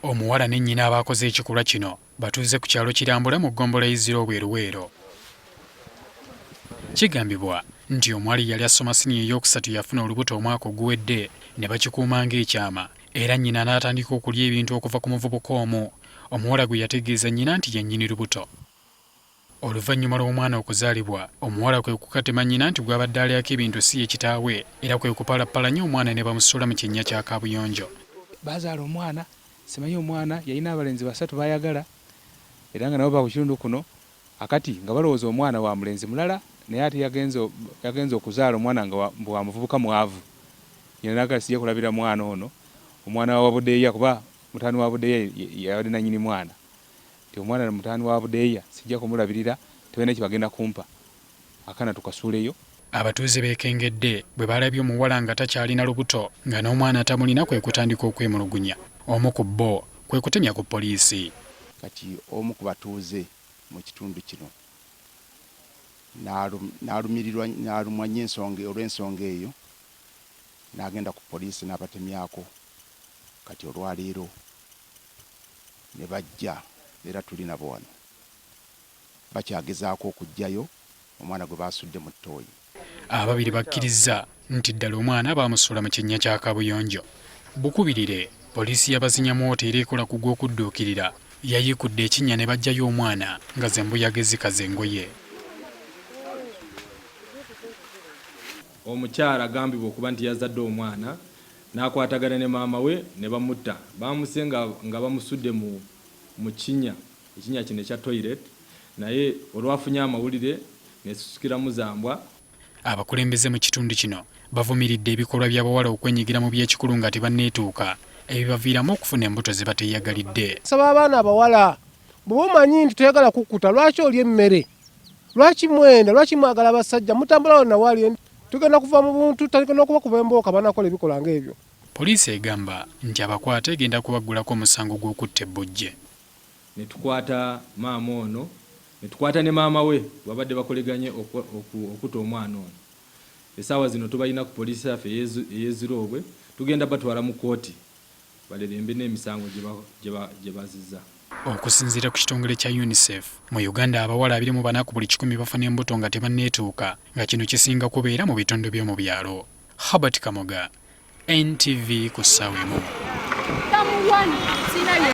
Omuwala ne nnyina abaakoze ekikolwa kino batuuze ku kyalo Kirambula mu ggombolola y'e Zirobwe e Luweero. Kigambibwa nti omuwala eyali asoma siniya eyookusatu yafuna olubuto omwaka oguwedde ne bakikuuma ng'ekyama era nnyina n'atandika okulya ebintu okuva ku muvubuka omu omuwala gwe yategeeza nnyina nti ye nnyini lubuto. Oluvannyuma lw'omwana okuzaalibwa, omuwala kwe kukatema nnyina nti gw'abadde alyako ebintu si ye kitaawe era kwe kupalappalanya omwana ne bamusuula mu kinnya kya kaabuyonjo. Baazaala omwana, simanyi omwana yalina abalenzi basatu b'ayagala era nga nabo ba ku kitundu kuno. Akati nga balowooza omwana wa mulenzi mulala naye ate yagenze yagenze okuzaala omwana nga mbu wa muvubuka mwavu. Nnyina n'agamba sijja kulabira mwana ono, omwana wa wabudeeya kuba mutabani wa budeeya y'abadde nannyini mwana. Nti omwana mutabani wa budeeya sijja kumulabirira tebalina kye bagenda kumpa, akaana tukasuuleyo. Abatuuze beekengedde bwe baalabye omuwala nga takyalina lubuto nga n'omwana tamulina kwe kutandika okwemulugunya. Omu ku bo kwe kutemya ku poliisi. Kati omu ku batuuze mu kitundu kino n'alumirirwa n'alumwa nnyo ensonga olw'ensonga eyo n'agenda ku poliisi n'abatemyako kati olwaleero ne bajja era tuli nabo wano bakyagezaako okuggyayo omwana gwe baasudde mu ttooyi. Ababiri bakkirizza nti ddala omwana baamusuula mu kinnya kya kaabuyonjo. Bukubirire, poliisi y'abazinyamwoto era ekola ku gw'okudduukirira yayiikudde ekinnya ne baggyayo omwana nga ze mbuyaga ezikaza engoye. Omukyala agambibwa okuba nti yazadde omwana n'akwatagana ne maama we ne bamutta. Baamuse nga nga bamusudde mu mu kinnya, ekinnya kino ekya toilet naye olwafunye amawulire nesusukiramu za mbwa. Abakulembeze mu kitundu kino bavumiridde ebikolwa by'abawala okwenyigira mu by'ekikulu nga tebanneetuuka ebibaviiramu okufuna embuto ze bateeyagalidde. Nsaba abaana abawala bw'oba omanyi nti toyagala kukkuta lwaki olya emmere? Lwaki mwenda? Lwaki mwagala abasajja? Mutambula wano na wali. Tugenda kuva mu buntu tutandike n'okubakuba embooko abanakola ebikolwa ng'ebyo. Poliisi egamba nti abakwate egenda kubaggulako omusango gw'okutta ebbujje. Ne tukwata maama ono ne tukwata ne maama we bwabadde bakoleganye okuta omwana ono. Esaawa zino tubalina ku poliisi yaffe ey'e Ziroobwe tugenda batwala mu kkooti balerembe n'emisango gye bazizza. Okusinziira ku kitongole kya UNICEF, mu Uganda abawala 24 ku buli kikumi bafuna embuto nga tebanneetuuka nga kino kisinga kubeera mu bitundu by'omu byalo. Herbert Kamoga, NTV ku ssaawa emu.